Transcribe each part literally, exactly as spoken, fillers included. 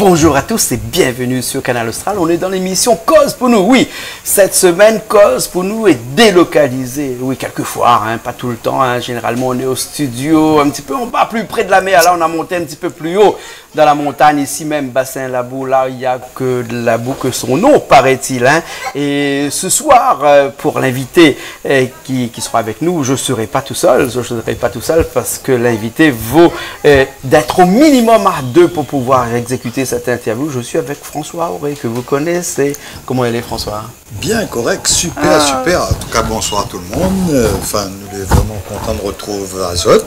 Bonjour à tous et bienvenue sur Kanal Austral. On est dans l'émission Koz pou nou. Oui, cette semaine, Koz pou nou est délocalisé. Oui, quelquefois, hein, pas tout le temps, hein. Généralement, on est au studio, un petit peu en bas, plus près de la mer. Là, on a monté un petit peu plus haut dans la montagne, ici même, Bassin Labou. Là, il y a que de la boue que son nom, paraît-il, hein. Et ce soir, euh, pour l'invité, euh, qui, qui sera avec nous, je serai pas tout seul, je serai pas tout seul parce que l'invité vaut, euh, d'être au minimum à deux pour pouvoir exécuter cette interview. Je suis avec François Auré, que vous connaissez. Comment il est, François ? Bien, correct, super, super. En tout cas, bonsoir tout le monde. Euh, enfin, nou lé vréman kontan de retrouv azot.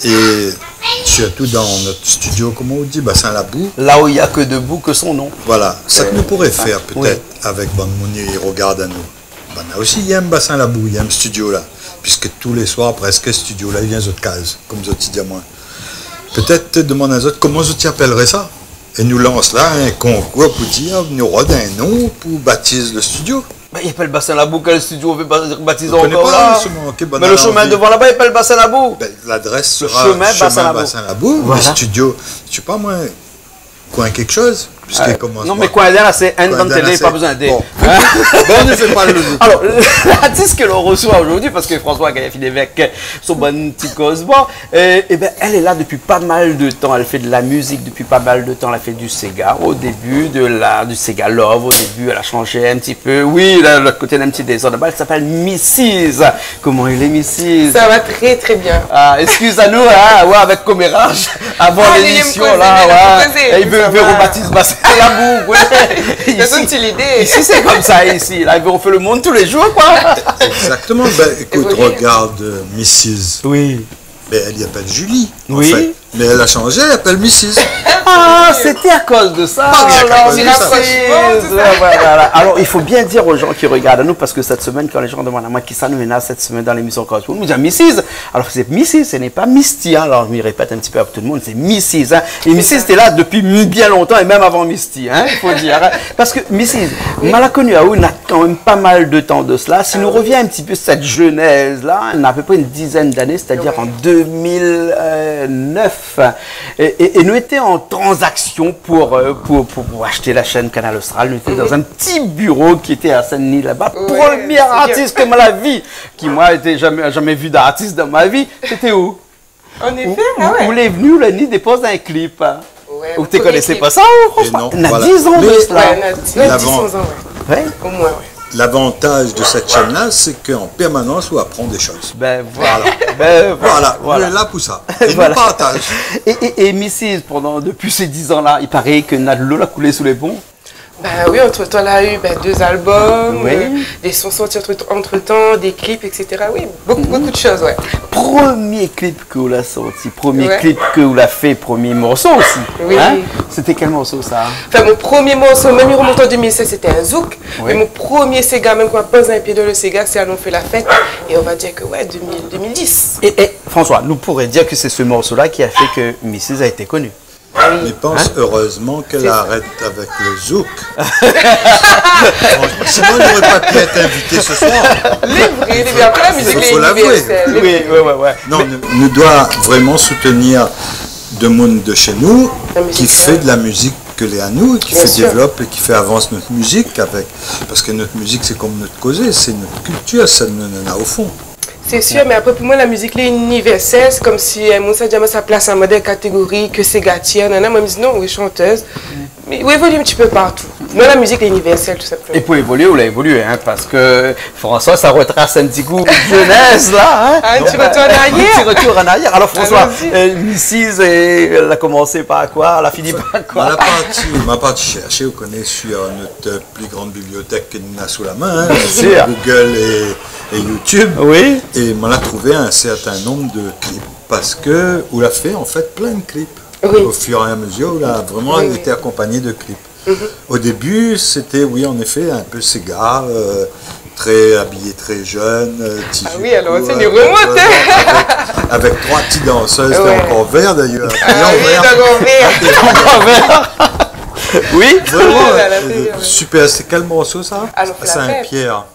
Et surtout dans notre studio, comment on dit, Bassin Labou. Là où il y a que de boue que son nom. Voilà, sak nou pouré fèr pétèt avèk bann moun i rogard anou. Banna osi i yèm Bassin Labou, i yèm studio la, puisque tous les soirs, presque, studio la i vien zot kaz, konm zot i di amoin. Pétèt demann azot koman zot i apèlré sa. É nou lans la in konkour pou dir, nou rod in nom pou batiz le studio. Bin, i apèl Bassin Labou, kèl studio ou vé ba-, batiz ankor la ? Mé le shomin devan laba, i apèl Bassin Labou. Bin, ladrès sera shomin Bassin Labou, le studio, mi sé pa moin, Coin quelque chose, puisque... Non, mé Coin Eden la, sé inn bann télé, pa bezoin dé. Bon. Bon, nou fé pa le... Alors, l'artiste que l'on reçoit aujourd'hui, parce que François la fini avèk son bann ti kozman, euh, eh ben, elle est là depuis pas mal de temps, elle fait de la musique depuis pas mal de temps, elle a fait du séga au début, de la, du séga love au début, elle a changé un petit peu. Oui, là, l'autre côté, elle a un petit désordre. Là-bas, elle s'appelle Missis. Comment il est, Missis ? Ça va très, très bien. Ah, excuse à nous, hein, ouais, avec commérage, avant l'émission, là, ouais. Ah, mé li vé kozé, li vé kozé, sa va. Et il veut, veut rebaptiser Bassin Labou, ouais. Ici, c'est comme ça, ici. Là, il veut refaire le monde tous les jours, quoi. Exactement. Ben, écoute, regarde, euh, Missis. Oui. Ben, elle y appelle Julie, en fait. Oui. Mais elle a changé, elle appelle Missis. Ah, c'était à cause de ça, alors, Missis. Pas rien qu'à cause de ça. Ouais, voilà. Alors, il faut bien dire aux gens qui regardent nous, parce que cette semaine, quand les gens demandent à moi qui ça nous mène cette semaine dans l'émission Koz pou nou, mi di Missis. Alors, c'est Missis, ce n'est pas Misty, hein. Alors, je me répète un petit peu à tout le monde, c'est Missis, hein. Et Missis était là depuis bien longtemps et même avant Misty, hein, il faut dire, hein. Parce que Missis, ma la koni aou, na kan mèm pa mal de tan de sela. Si nou revien in ti pé sur sèt jenèz la, na a pé pré in dizèn d'ané, sétadir an deux mille neuf. É, é, é nou lété an tranzaksion pou, euh, pou, pou, pou ashté la shèn Kanal Austral. Nou lété dan in ti biro ki lété a Sin-Dni laba. Ouais, sé bien. Promié artis ke ma la vi, ki moin lété zamé, zamé vi d'artis dan ma vi, sété ou ? An éfé, ah ouais. Ou, ou lé vni, ou la ni dépoz in klip, hein. Ouais, ou té koné pa sa, ou, François ? É non, voilà. Na dizan de sela. Ouais, na di, ouais, dizan, ouais. Ouais. Au moins, ouais. L'avantage de cette chaîne-là, c'est qu'en permanence, on apprend des choses. Ben voilà. Voilà. Ben voilà. Voilà. Nou lé la pou sa. É nou partaj. É, é, é Missis, pandan, depuis ces dix ans-là, il paraît que na dolo la koulé sou lé pon. Ben oui, entre-temps, la u, ben, deux albums, euh, des sons sortis entre, entre-temps, des clips, et cetera. Oui, beaucoup, beaucoup de choses, ouais. Promié klip ke ou la sorti, promié klip ke ou la fé, promié morso osi, hein ? Oui. Sété kèl morso, sa ? Enfin, mon premier morceau, mèm i remont an deux mille seize, sété in zouk. Oui. Mé mon premier séga, mèm kan ma poz in pié dan le séga, sé Allons fé la fèt. É on va dir ke, ouais, deux mille, deux mille dix. É, é, François, nou pouré dir ke sé se morso-la ki la fé ke Missis la été koni. Hein ? Mais pense heureusement qu'elle arrête avec le zouk. Franchement, sinon, elle n'aurait pas pu être invitée ce soir. Lé vré, lé vré. Après, la musique, il faut l'avouer. Lé universel. Oui, ouais, ouais, ouais. Non, nou, nou doi vréman soutenir demoun de chez nous qui fait de la musique ke lé anou, qui fait développer et qui fait avancer notre musique avec, parce que notre musique, c'est comme notre causé, c'est notre culture, sa nou néna au fond. Sé sir, mé apré, pou moin, la mizik lé inivèrsèl. Sé konmsi, euh, moun sa di amoin sa plas amoin dan in katégori ke ségatièr, nana. Moin, mi di non, oui, chanteuse. Mé ou évolié in ti pé partou. Non, la mizik lé inivèrsèl, tou sinpleman. É pou évolié, ou la évolié, hein, parske François, sa rotras in ti kou jenès la, hein. Ah, in ti retour en arrière. In ti retour en arrière. Alors, François, euh, Missis, euh, la komansé par koi ? La fini par koi ? Ma la parti, ma parti shèrshé, ou koné, sur notre pli gran bibliotèk ke nou néna sou la min, hein, Google é, é YouTube. Oui. É moin la trouvé in sèrtin nonb de klip, parske ou la fé, an fèt, plin de klip. Oui. Au fur et à mesure, ou la vréman été akonpagné de klip. Au début, c'était, oui, en effet, un peu séga, euh, très habillé, très jeune, euh, ti jup, euh, avec trois petites danseuses, t'es encore vert d'ailleurs, habillé en vert. Oui. Vraiment, euh, super. C'est quel morceau, ça ? Allons fé la fèt. Saint-Pierre.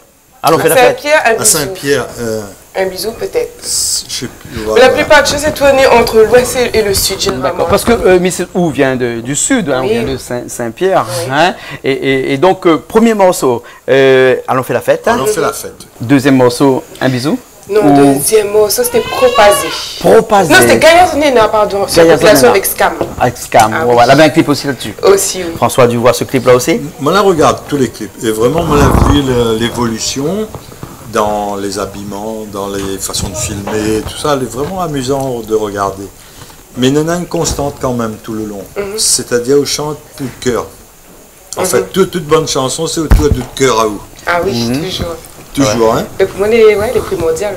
Alon fé la fèt. Saint-Pierre, un bisou. À Saint-Pierre, euh, Un bisou, peut-être. Je sais plus, voilà. Mais la plupart du temps, c'est tourné entre l'ouest et, et le sud, généralement. D'accord. Parce que, euh, Miss Ou vient de, du sud, hein, on vient de Saint, Saint-Pierre, hein. Oui. Et, et, et donc, euh, premier morceau, euh, Alon fé la fèt, hein. Alon fé la fèt. Deuxième morceau, Un bisou. Non, le deuxième morceau, c'était Propazé. Propazé. Non, c'était Gayaz Néna, pardon, sur la compilation avec Scam. Avec Scam, ouais, ouais. Ah oui. Lavé un clip aussi là-dessus. Aussi, oui. François a dû voir ce clip-là aussi. Moin la regard tout lé clip. É vréman, moin la vi le, lévolision dan lé zabiman, dan lé fason de filmé, tout sa, lé vréman amizan de regardé. Mé néna in konstant kan mèm tout le lon. Sétadir, ou shant pou le kèr. An fèt, tout, tout bann shanson, sé otour de kèr aou. Ah oui, toujours. Toujours, hein ? Donc, moin, lé, ouais, lé primordial.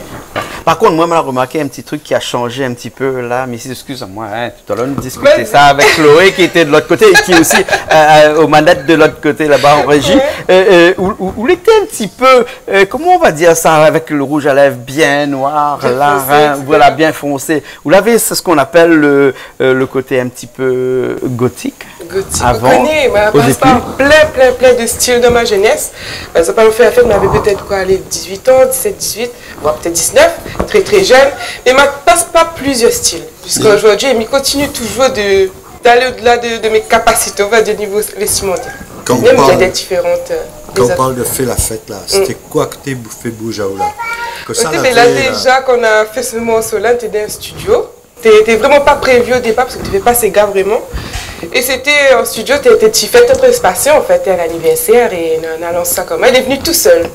Par kont, moin, moin la remarké in ti truk ki la shanzé in ti pé la, mé si, excusez-moi, hein, tout à l'heure, nou diskité sa avèk Chloé, ki lété de l'ot koté, é ki osi, euh, euh, aux manettes de l'ot koté, laba, an réji. Ouais. Euh, euh, ou, ou, ou lété in ti pé, euh, comment on va dire ça, avec le rouge à lèvres bien noir, là, hein, voilà, bien foncé. Bien foncé, un petit peu. Ou lavé, c'est ce qu'on appelle le, euh, le côté un petit peu gothique. Gothique, avan, ou koné, moin la pas par plin, plin, plin de stil dan mon jénès. Par égzanp, Alon fé la fèt, moin lavé pétèt, koi, alé, dizuit an, disèt, dizuit, voir pétèt diznèf, trè, trè jèn. Mé moin la pas par plizièr stil. Ziska zordi, é mi kontinié toujour de, d'alé o-dela de, de mé kapasité, on va dir, nivo vèstimantèr. Mèm si lé diféran, euh, dé zot. Kan ou parl de fé la fèt la, sété koi ke té fé bouz aou la ? Ke sa la, déza, kan nou la fé se morso-la, nou té dan in studio. Té, té vréman pa prévi o dépar, parske té fé pa séga vréman. É sété an studio, té, té ti fèt nout pasian, an fèt, té in anivèrsèr, é nou, nou la lans sa konmsa. Lé vni tousèl.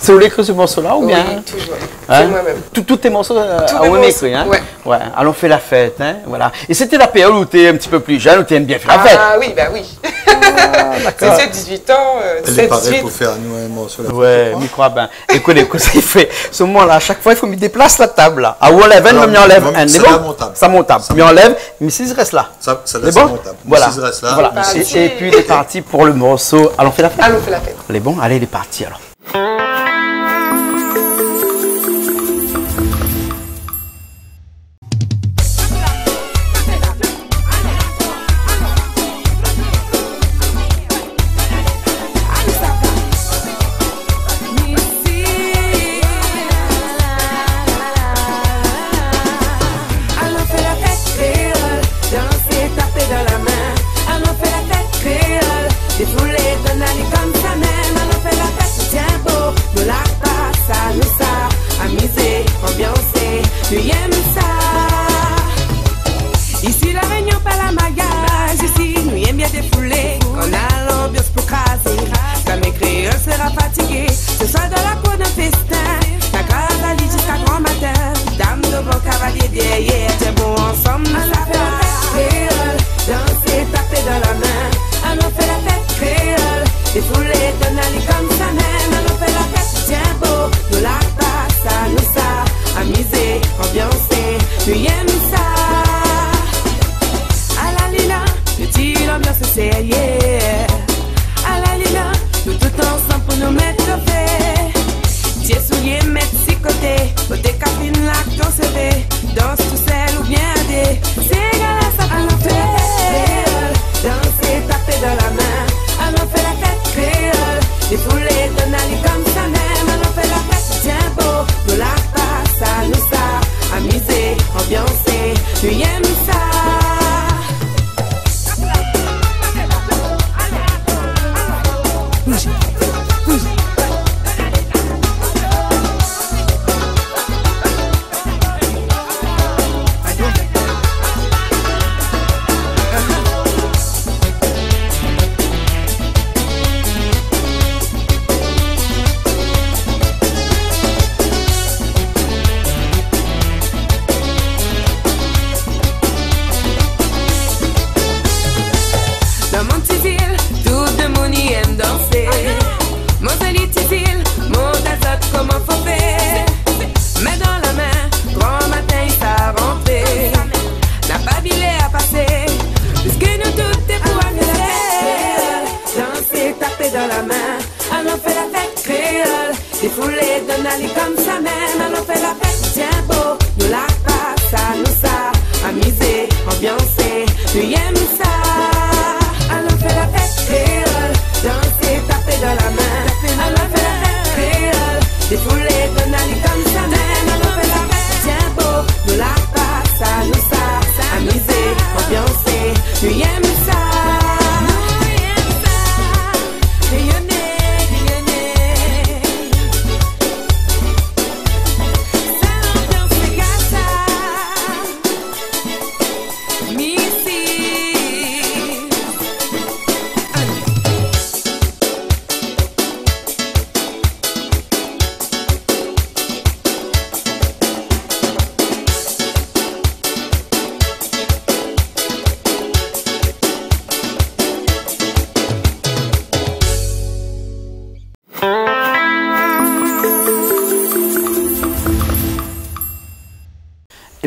Sé ou la ékri se morso-la, oubien ? Oui, toujour. Hein ? Sé moin mèm. Tout, tout tes morceaux, euh, Tous mes morceaux, ouais. Ouais, Alon fé la fèt, hein, voilà. É sété la périod ou té in ti pé pli jèn, ou té èm bien fé la fèt. Ah oui, bah oui. Ah, d'accord. Sé, sé dizuit an, euh, disèt, dizuit. Lé paré pou fé anou in morso la fèt, mi kroi. Ouais, mi kroi bien. Ékout, ékout, sa i fé. Se moman-la, a shak foi, i fo mi déplas la tab la. Ah, ou anlèv inn, mi anlèv inn. Alor, sa, sa lé mon tab. Sa mon tab. Mi anlèv, mé si i rès la. Sa, sa lé bon ? Sa mon tab. Voilà. Mé si i rès la, voilà. Mé si... É, é pi, lé parti pou le morso Alon fé la fèt. Alon fé la fèt. Lé bon, alé, lé parti alor. Alon fé la fèt kréol, dansé, tapé dan la min. Alon fé la fèt kréol, défoulé, donn ali konmsa mèm. Alon fé la fèt, tienbo, nou la pas sa, nou sa amizé, anbiansé, nou yèm sa. Isi La Rényon pa la mayaz, isi nou yèm bien défoulé. Kan na lanbians pou krazé, zamé kréol sra fatigé. Se soi dan la kour dan fèstin, na kraz ali ziska gran matin. Dam dovan, kavalié dèrièr, tienbo ansanm, nou sa fé la fèt kréol, dansé, tapé dan la min. Alon fé la fèt kréol, défoulé, donn ali konmsa mèm. Alon fé la fèt, tienbo, nou la pas sa, nou sa amizé, anbiansé, nou yèm sa. Ala li la, nou di lanbians sérié. Ala li la, nou tout ansanm pou nou mèt lo fé. Tié soulié mèt si koté, koté kapin la kan sévé. Dans tousèl oubien a dé, séga-la sa pou nou fé. Alon fé la fèt kréol, dansé, tapé dan la min. Alon fé la fèt kréol, défoulé, donn ali konmsa mèm. Alon fé la fèt, tienbo, nou la pas sa, nou sa amizé, anbiansé, nou yèm sa. Dan mon ti zil, tout demoun i yèm dansé. Mon zoli ti zil, montré azot koman fo fé. Min dan la min, gran matin i sa rantré. Na pa vilé a pasé, piske nou tout té pou amizé. Dansé, tapé dan la min, alon fé la fèt kréol. Défoulé, donn ali konmsa mèm, alon fé la fèt, tienbo. Nou la pas sa, nou sa amizé, anbiansé, nou yèm sa. Alon fé la fèt kréol, dansé, tapé dan la min. Alon fé la fèt kréol,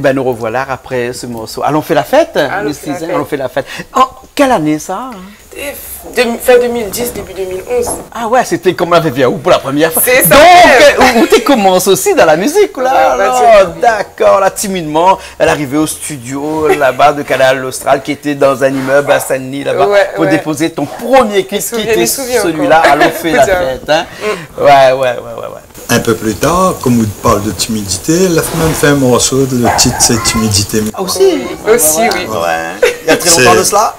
Bin, nou revoilà apré se morso. Alon fé la fèt, Alon fé la fèt. Alon fé la fèt. An kèl ané sa, in ? Dé-, fin deux mille dix, début deux mille onze. Ah ouais, sété kan ou la vi aou pou la promièr foi. Sé sa. Donk, euh, ou, ou té komans osi dan la mizik, la. Ouais, on va dire que oui. Alor, dakor, la, timidman, èl la ariv o studio, laba, de Kanal Austral, ki lété dan in imèb a Sin-Dni, laba, pou dépoz out promié klip, ki lété sélila, Alon fé la fèt, in. Ouais, ouais, ouais, ouais, ouais. In pé pli tar, kom ou parl de timidité, la mèm fé in morso, le tit sé Timidité. Ah, osi ? Osi, oui. Ouais. Na tré lontan de sa ?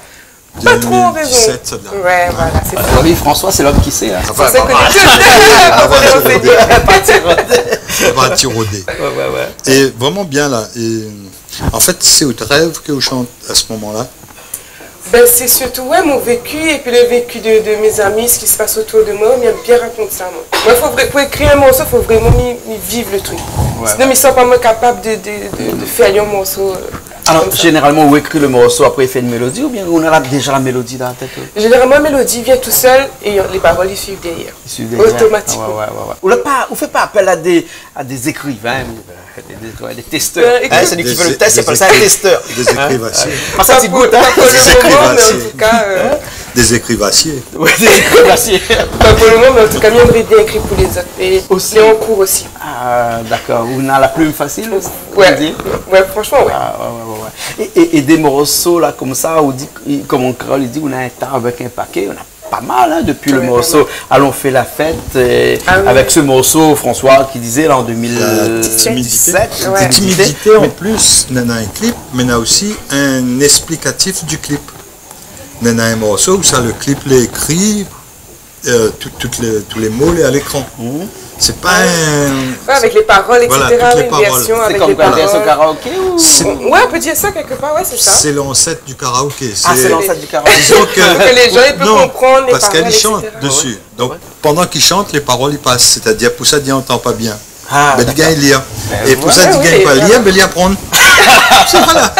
Pa tro, an rézon. Deux mille dix-sept, sa, la. Ouais, voilà, sé sa. Ah oui, François, sé l'homme qui sait, in. Anfin, François koné tout. Anfin, François koné tout. Parti rodé. Parti rodé. Ouais, ouais, ouais. É vréman bien, la. É, an fèt, sé out rèv ke ou shant a se moman-la ? Bin, sé sirtou, ouais, mon vécu épi le vécu de, de mes amis, sak i pas otour de moin, mi èm bien rakont sa, moin. Moin, fo vré-, pou ékri in morso, fo vréman mi, mi viv le trik. Ouais. Sinon, mi san pa moin kapab de, de, de, de fé in morso, euh, Alor, konmsa. Zénéralman, ou ékri le morso, apré ou fé in mélodi, oubien ou na la, déza la mélodi dan la tèt, ou ? Zénéralman, la mélodi i vien tousèl é, euh, lé parol i suiv dèrièr. I suiv dèrièr. Otomatikman. Ah ouais, ouais, ouais, ouais. Ou la pa, ou fé pa apèl a dé, a dé zékrivin, euh, dé, dé, dé tèstèr. Euh, ékri- In, sé li ki fé le tèst, i apèl sa in tèstèr. Dé zé-, dé zékrivasié. In ? Pa sa ti gout, in. Pa pou, pa pou le moman, mé an tou ka, euh, Dé zékrivasié. Ouais, dé zékrivasié. Pa pou le moman, mé an tou ka, mi èmré bien ékri pou lézot. É osi. É an kour osi. Ah, dakor. Ou na la plim fasil, ou di ? Ouais. Ouais, fransman, ouais. Ah, ouais, ouais, ouais, ouais. É, é, é dé morso la, konmsa, ou di, i, kom an kréol i di, ou na in ta avèk in paké, ou na pa mal, in, dépi le morso Alon fé la fèt, euh, avèk se morso, François, ki dizé, la, an deux mille dix-sept, Timidité. Timidité, an plis, néna in klip, mé néna osi in èsplikatif du klip. Néna in morso ousa le klip lé ékri, euh, tout, tout lé, tout lé mo lé a lékran. Sé pa in... Ouais, avèk lé parol, voilà, et cetera, tout lé parol. Sé kom in vèrsion karaoké ou ? Sé, ouais, on peut dire ça quelque part, ouais, c'est ça. Sé lansèt du karaoké. Ah, sé lansèt du karaoké. Dizon ke, ke lé jan i pé konprann lé parol, et cetera. Non, parske i shant desi. Donk, pandan i shant, lé parol i pas. Sétadir, pou sak i antann pa bien, bin, li gingn lir. É pou sak i gingn pa lir, bin, li aprann. Voilà.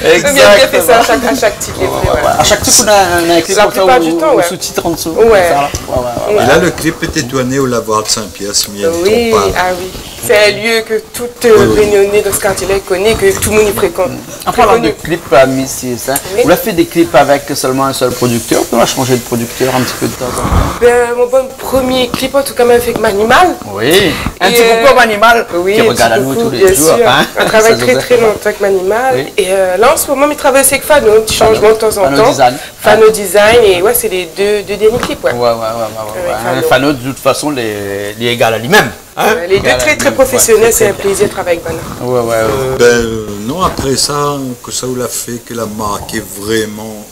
Exactement. Bien fé sa a shak, a shak tit, lé vré, ouais. A shak tit, ou na, ou na in klip konmsa, ou sous-tit an dsou, konmsa, la. Ouais, ouais, ouais. É la, le klip été tourné au Lavoir de Saint-Pierre, si mi tronp pa. Oui, ah oui. Sé in lieu ke tout, euh, Rényoné dan se kartié-la i koné, ke tout le moun i frékant. An parlan de klip, euh, Miss Sis, in, ou la fé dé klip avèk sèlman in sèl prodiktèr, ou la shanjé de prodiktèr in ti pé de tan an tan ? Bin, mon bann promié klip, an tou ka, moin la fé avèk Manimal. Oui. In ti koukou a Manimal, ki rogard anou tou lé zour, in. Sa, sa fé plèzir. In travay tré, tré lontan avèk Manimal. Oui. É, euh, la, an se moman, mi travay osi avèk Fano, in ti shanjman de tan an tan. Fano Design. Fano Design, é ouais, sé lé dé, dé dèrnié klip, ouais. Ouais, ouais, ouais, ouais, ouais. Avèk Fano. Fano, de tout fason, lé, lé égal a li mèm. In ? Ouais, lé dé tré, tré profésionèl, sé in plézir de travay avèk banna. Ouais, ouais, ouais. Bin, euh, non, apré sa, kosa ou la fé, ke la marké vréman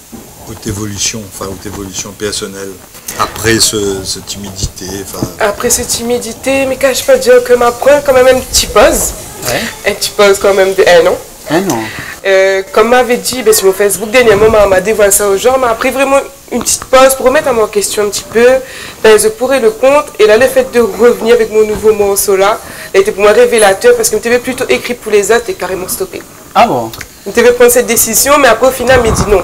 out évolision, anfin, out évolision pèrsonèl, apré se, se Timidité, anfin. Apré se Timidité, mi kash pa dir ke ma pran kan mèm in ti poz. Ouais. In ti poz kan mèm de in an. In an. Euh, kom mavé di, bin, si mon Facebook, dèrnièrman, ma, ma dévoil sa o jan, ma pri vréman in ti poz pou romèt amoin an késtion in ti pé, pèz le pour é le kont, é la, le fèt de revenir avèk mon nouvo morso la, la été pou moin révélatèr, parske mi té vé plito ékri pou lézot é karéman stopé. Ah bon ? Mi té vé pran sèt désizion, mé apré, o final, mi di non.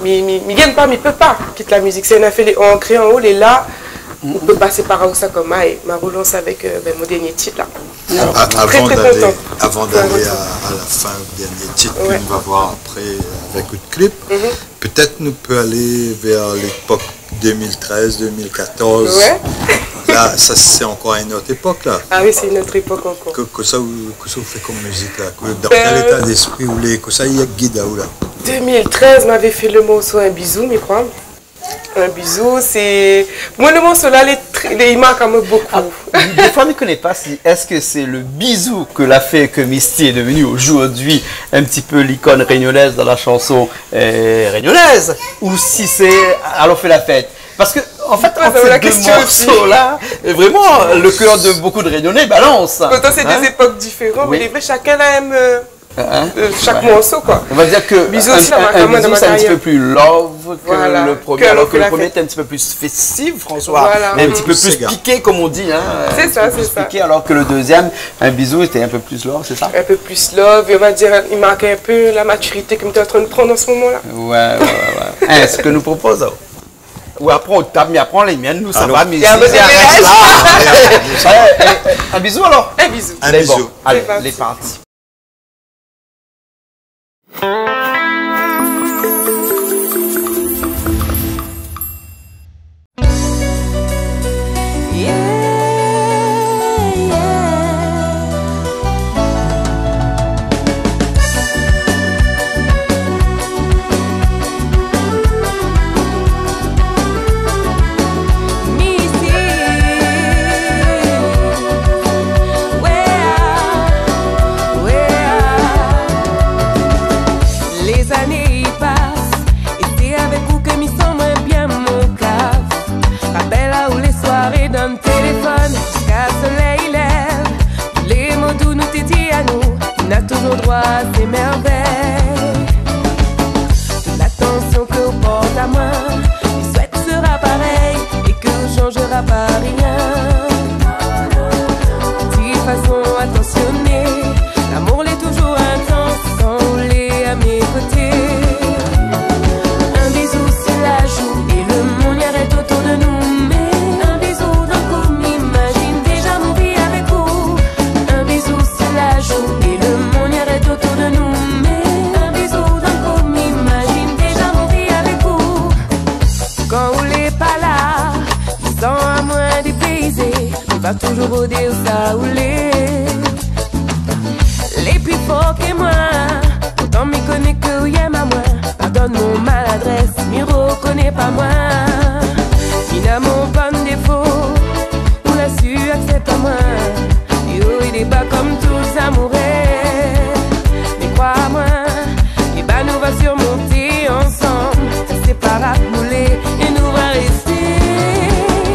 Mi, mi, mi gingn pa, mi pé pa kit la mizik. Sé in nafèr lé ankré an ou, lé la, ou pé pa sépar aou sa konmsa, é ma relans avèk, euh, bin, mon dèrnié tit la. Alor, a-, avan d'alé, avan d'alé a, a la fin, le dèrnié tit ke nou va voir apré, euh, avèk out klip, pétèt nou pé alé vèr lépok deux mille treize, deux mille quatorze. Ouais. La, sa, sé ankor in ot épok, la. Ah oui, sé in ot épok ankor. Ke, kosa ou, kosa ou fé kom mizik, la ? Ke, dan kèl éta d'lèspri ou lé, kosa i gid aou, la ? Deux mille treize, mavé fé le morso In bizou, mi kroi. In bizou, sé, moin, le morso la, lé tré, lé, i mark amoin bokou. Ah, défoi, mi koné pa si, èske sé le bizou ke la fé ke Miss Sis lé devni zordi in ti pé l'icône réunionnaise dan la shanson, euh, réunionnaise, ou si sé Alon fé la fèt ? Parske, an fèt, ant sé dé morso-la, vréman, le kèr de bokou de Rényoné i balans. Pourtan, sé dé zépok diféran, mé lé vré, shakinn la èm, euh, euh, shak morso, koi. On va dire que Bizou osi, in, in, in bizou, sé in ti pé pli love ke le promié, alor ke le promié lété in ti pé pli festif, François, é in ti pé pli piké, kom i di, in. Sé sa, sé sa. Piké, alor ke le dezièm, In bizou, lété in pé pli love, sé sa ? In pé pli love, é on va dir, i mark in pé la matirité ke mi lé antrin pran an se moman-la. Ouais, ouais, ouais, ouais. In, sak nou propoz, in. Ou apran out tab, mi apran la mienn, nou sava, mé... Alon. É, é, in bizou alor ? In bizou. Alé, bon, alé, lé parti. Yeah, yeah. Misi. Wé, wé. Lé zané i pas, é sé avèk ou ke mi san mwin bien mon kaf. Rapèl aou lé soiré dan téléfone, ziska solèy i lèv. Tout lé mo dou nou té di anou, nou na toujour drwa a sé mèrvèy. Tout latansion ke ou port amwin, mi swèt sra parèy é ke ou sanzra pa rien. Ti fason atansioné, lamour lé toujour intans kan ou lé a mé koté. In bizou si la jou é le monn i arèt otour de nou. Mé in bizou dan kou, mi imazine déza mon vi avèk ou. In bizou si la jou é le monn i arèt otour de nou. Mé in bizou dan kou, mi imazine déza mon vi avèk ou. Kan ou lé pa la, mi san amwin dépéizé, mi va toujour rod aou sa ou lé. Lé pli for ke mwin, pourtan mi koné ke ou yèm amwin. Pardone mon maladrès, mi rokoné pa mwin. Mi na mon bann défo, ou la su aksèp amwin. Dé o é dé ba kom tout zamouré. Mé krwa amwin, é ba nou va sirmonté ansanm. Inséparab nou lé é nou va rèsté.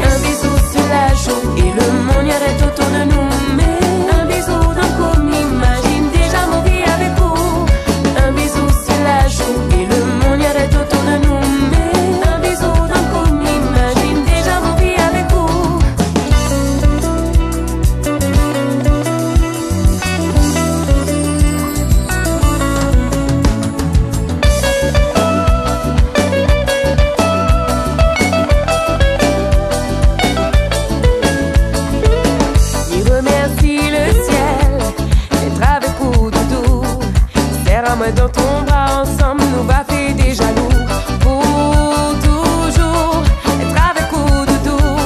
In bizou si la jou é le monn i arèt otour de nou. Mé in bizou dan kou, mi imazine déza mon vi avèk ou. In bizou si la jou é le monn i arèt otour de nou. Mé in bizou dan kou, mi imazine déza mon vi avèk ou. Mi remèrsi le sièl d'èt avèk ou, doudou. Sèr amwin dan ton bra, ansanm nou va fé dé zalou. Pou toujour èt avèk ou, doudou.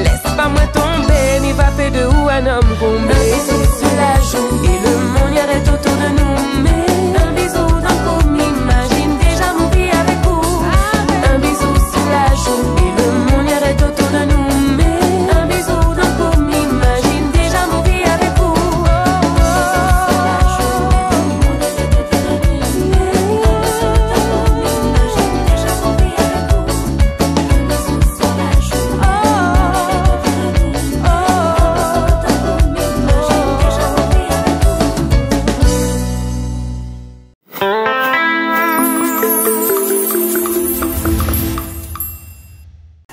Lès pa mwin tonbé, mi va fé de ou in om konblé. In bizou si la jou é le monn i arèt otour de nou. Mé in bizou dan kou, mi imazine déza mon vi avèk ou. In bizou si la jou é le monn i arèt otour de nou. Mé in bizou dan kou, mi imazine déza mon vi avèk ou.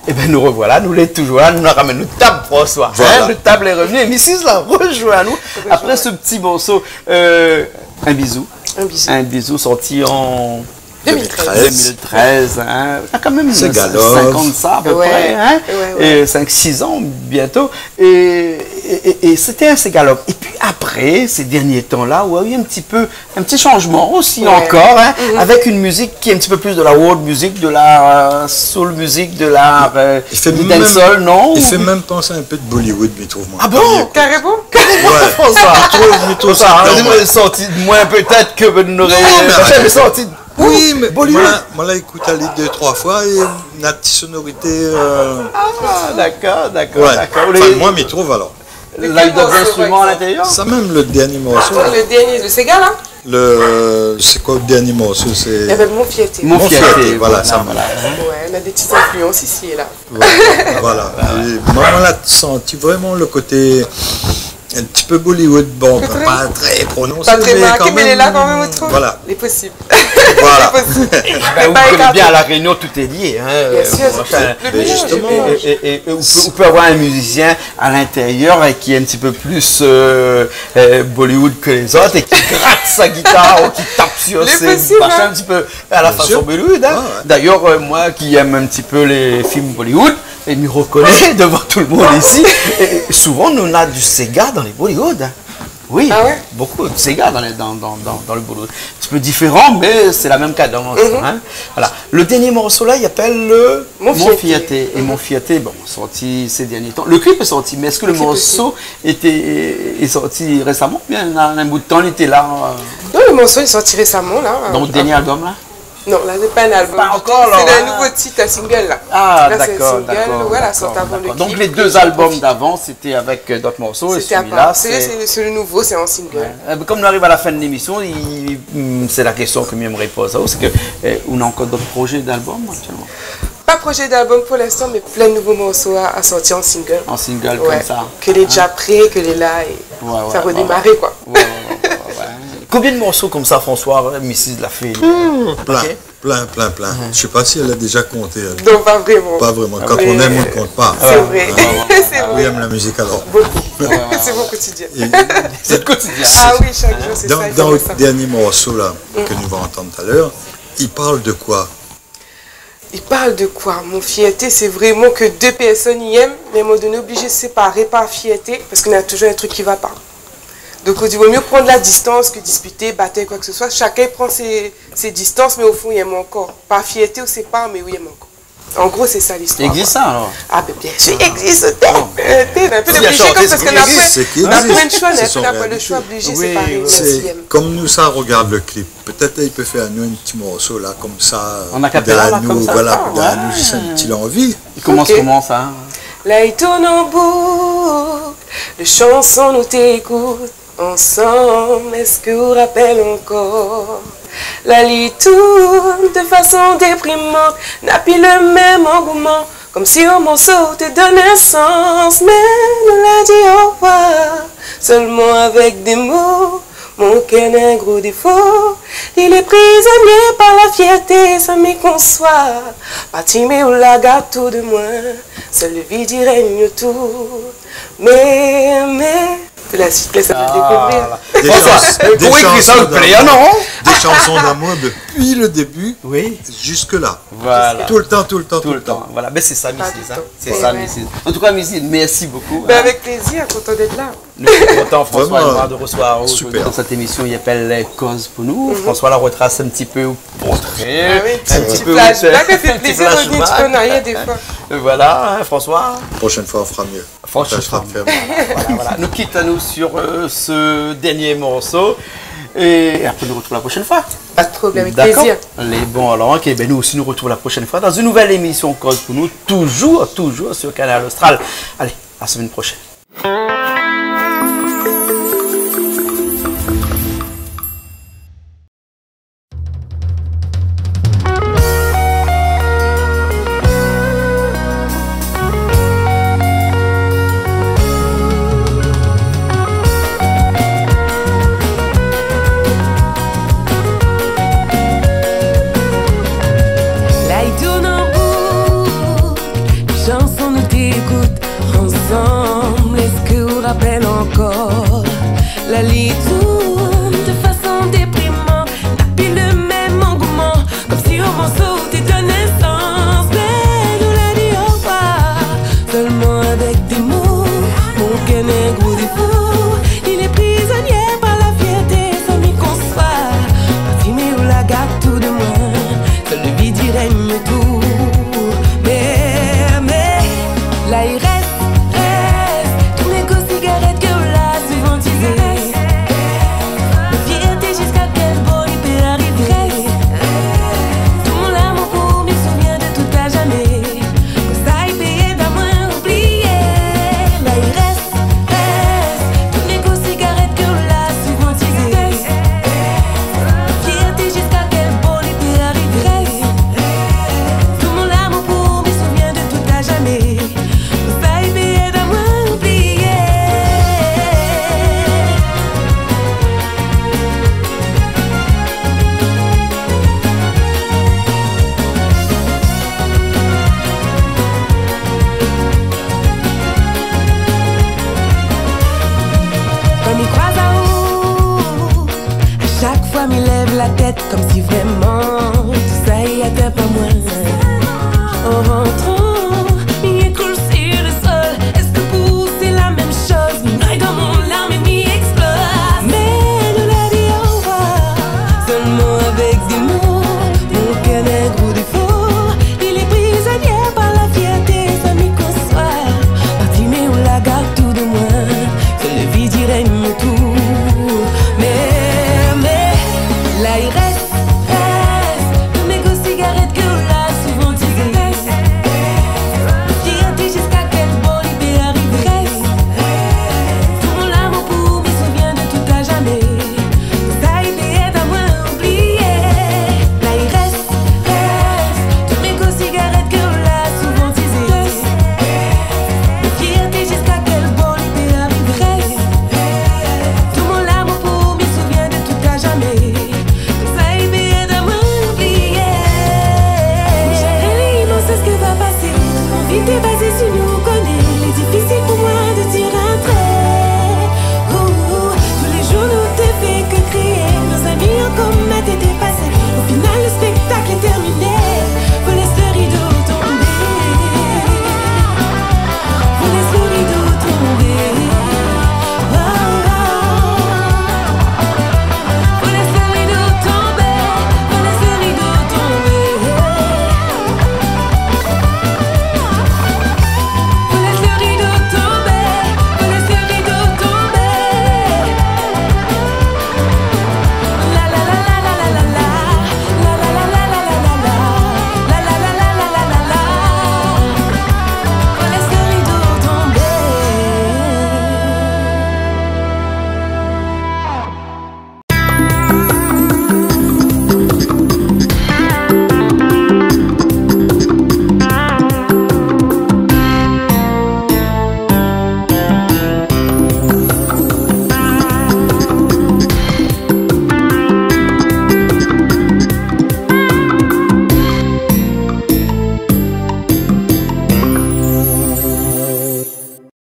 Ében, nou revoila, nou lé toujour la, nou la ramèn nout tab, François. Voilà. Hein, nout tab lé revni, é Misiz la rozoinn anou. Apré se ti morso, euh, In bizou. In bizou. In bizou sorti an deux mille treize. Deux mille treize, hein. Ah, kan mèm, Ségalove. Cinq ans de ça, à peu près, hein. Ouais, ouais. É cinq, six ans bientôt. É, é, é, é sété in Ségalove. Et puis après, ces derniers temps-là, ouais, il y a eu un petit peu, un petit changement aussi encore, hein, avec une musique qui est un petit peu plus de la world music, de la, euh, soul music, de la, euh, dancehall, non ? I fé mèm, i fé mèm pansé in pé de Bollywood, mi trouv, mwin. Ah bon ? Karéman ? Ouais. Karéman, François. Mi trouv, mi trouv sa, hein, sorti de mwin, pétèt ke nou noré pa sorti de Bollywood. Non, mé arèt. Oui, mé mwin, mwin la ékout ali dé, troi foi é na ti sonorité, euh, Ah, dakor, dakor, dakor. Anfin, mwin, mi trouv, alor. La, i done in instriman a l'intérieur ? Sa mèm, le dernié morso. Le dernié, le séga, la ? Le, sé koi le dernié morso ? Sé Mon fierté. Mon fierté, voilà, sa mèm. Ouais, na dé ti influans isi é la. Voilà, voilà. É mwin, mwin la santi vréman le koté in ti pé Bollywood, bon, pa tré prononsé, mé kan mèm, voilà. Pa tré marké, mé lé la kan mèm, ou trouv ? Lé posib. Voilà. Lé posib. Ben, ou koné bien, à La Réunion, tout est lié, hein. Bien sûr, c'est le mélange. Mé zistoman. É, é, é, é ou pé, ou pé avoir in mizisien à l'intérieur et qui est un petit peu plus, euh, euh, Bollywood que les autres et qui gratte sa guitare ou qui tape sur ses machins un petit peu à la façon Bollywood, hein. Bien sûr. Ouais, ouais. D'ailleurs, euh, moi qui aime un petit peu les films Bollywood, é mi rekoné devant tout le monde ici, é souvent nou na du séga dans les Bollywood, hein. Oui, ah ouais ? Beaucoup de séga dans le, dans, dans, dans, dans le boulot. Un petit peu différent, mais c'est la même cadence, hein. Voilà. Le dernier morceau là, il s'appelle le Mon Fierté. Et Mon Fierté, bon, sorti ces derniers temps. Le clip est sorti, mais est-ce que le morceau était, est sorti récemment ? Bien, il y a un bout de temps, il était là. Non, le morceau est sorti récemment, là. Dans le dernier album, là ? Non, là, c'est pas un album. Pas encore, là, hein. C'est un nouveau titre, un single, là. Ah, d'accord, d'accord. Là, c'est un single, voilà, sorti avant le clip. Donc, les deux albums d'avant, c'était avec, euh, d'autres morceaux, et celui-là, c'est, c'est le nouveau, c'est un single. Ouais. Euh, comme on arrive à la fin de l'émission, il, hmm, c'est la question que mi èmré poz aou, c'est que, euh, ou néna ankor d'ot projé d'album, aktièlman ? Pas projet d'album pour l'instant, mais plein de nouveaux morceaux à, à sortir en single. En single, comme ça. Ouais. Ke lé déza pré, ke lé la, é sa redémar, koi. Ouais, ouais, ouais, ouais, ouais. Combien de morceaux comme ça, François, Misiz la fé ? Hmm, plein, plein, plein. Je sais pas si elle a déjà compté, elle. Non, pas vraiment. Pas vraiment. Quand on aime, on ne compte pas. C'est vrai. Ah, ouais, ouais, ouais. C'est vrai. Oui, elle aime la musique alors. Beaucoup. Ouais, ouais, ouais. C'est mon quotidien. C'est le quotidien. Ah oui, chaque jour, c'est ça, il faut mettre ça. Dans, dans le dernier morceau là, que nous allons entendre tout à l'heure, il parle de quoi ? I parl de koi ? Mon Fierté, sé vréman ke dé pèrsone i èm, mé a in moman doné, oblizé séparé par fierté, parske néna toujour in trik ki va pa. Donk, i vo mié pran la distans ke dispité, batay, koi ke se soi. Shakinn i pran sé, sé distans, mé o fon, i èm ankor. Par fierté, ou sépar, mé ou i èm ankor. An gro, sé sa listoir, koi. I égzis sa, alor ? Ah, bin, biensir, i égzis. Té, té, in pé oblizé, parske na poin, na poin le shoi, na poin le shoi, oblizé séparé, mèm si i èm. Sé, kom nou sa, regard le clip. Pétèt li pé fé anou in ti morso la, komsa, a capella, la, komsa, voilà, a nou, zis in ti lanvi. I komans koman sa ? La i tourn an bouk, le shanson nou té ékout ansanm, èske ou rapèl ankor ? La li tourn de fason déprimant, na pi le mèm angouman. Komsi an morso té donn in sans, mé nou la di orevoir sèlman avèk dé mo. Mon kèr néna in gro défo, li lé prizonié par la fierté, sa mi konsoi. Parti mé ou la gard tou de moin, sèl le vid i règn otour. Mé, mé, pou la suit, lès anou dékouvrir. Ah, la. François, euh, pou ékri sa, ou plé, non ? Des chansons d'amour depuis le début jusque-là. Oui. Voilà. Tout le temps, tout le temps, tout le temps. Tout le temps. Voilà. Ben, c'est ça, Misiz, hein. Pas du temps. C'est ça, Misiz. En tout cas, Misiz, merci beaucoup, hein. Ben, avec plaisir, content d'être là. Nous sommes contents, François et moi, de recevoir aujourd'hui dans cette émission i apèl Koz pou nou. Vraiment super. Mhm. François la retrace un petit peu ou portrait, un petit peu, ah oui, un petit flashback, ça fait plaisir de revenir un petit peu en arrière des fois. Euh, voilà, hein, François. Prochaine fois, on fera mieux. Franchement, voilà, voilà. Nou kit anou sur, euh, ce dernier morceau. Et après, nou retrouv la prochaine fois. Pas de problème, avec plaisir. D'accord ? Lé bon, alors, ok, ben, nou osi, nou retrouv la prochaine fois dans une nouvelle émission Koz pou nou, toujours, toujours sur Kanal Austral. Allez, à la semaine prochaine. La i tourn an bouk, shanson nou té ékout ansanm, èske ou rapèl ankor ? La li tourn de fason déprimant, na pi le mèm angouman, komsi an morso té donn in sans, mé nou la di orevoir sèlman avèk dé mo. Mon kèr néna in gro défo, li lé prizonié par la fierté, sa mi konsoi. Parti mé ou la gard tou de moin, sèl le vid i règn otour. Mé, mé, la i rès, rès tout mé gro sigarèt ke ou la souvantizé. Fierté, ziska kèl bor li pé arivé. Tout mon lamour pou ou, mi souvien de tout a zamé. Konmsa i pé èd amoin oublié. La i rès, rès tout mé gro sigarèt ke ou la souvantizé. Fierté, ziska kèl bor li pé arivé. Tout mon lamour pou ou, mi souvien de tout a zamé. Sa i pé èd amoin oublié. Kan mi kroiz aou, a shak foi mi lèv la tèt, komsi vréman tousa i atin pa moin. Oh, oh,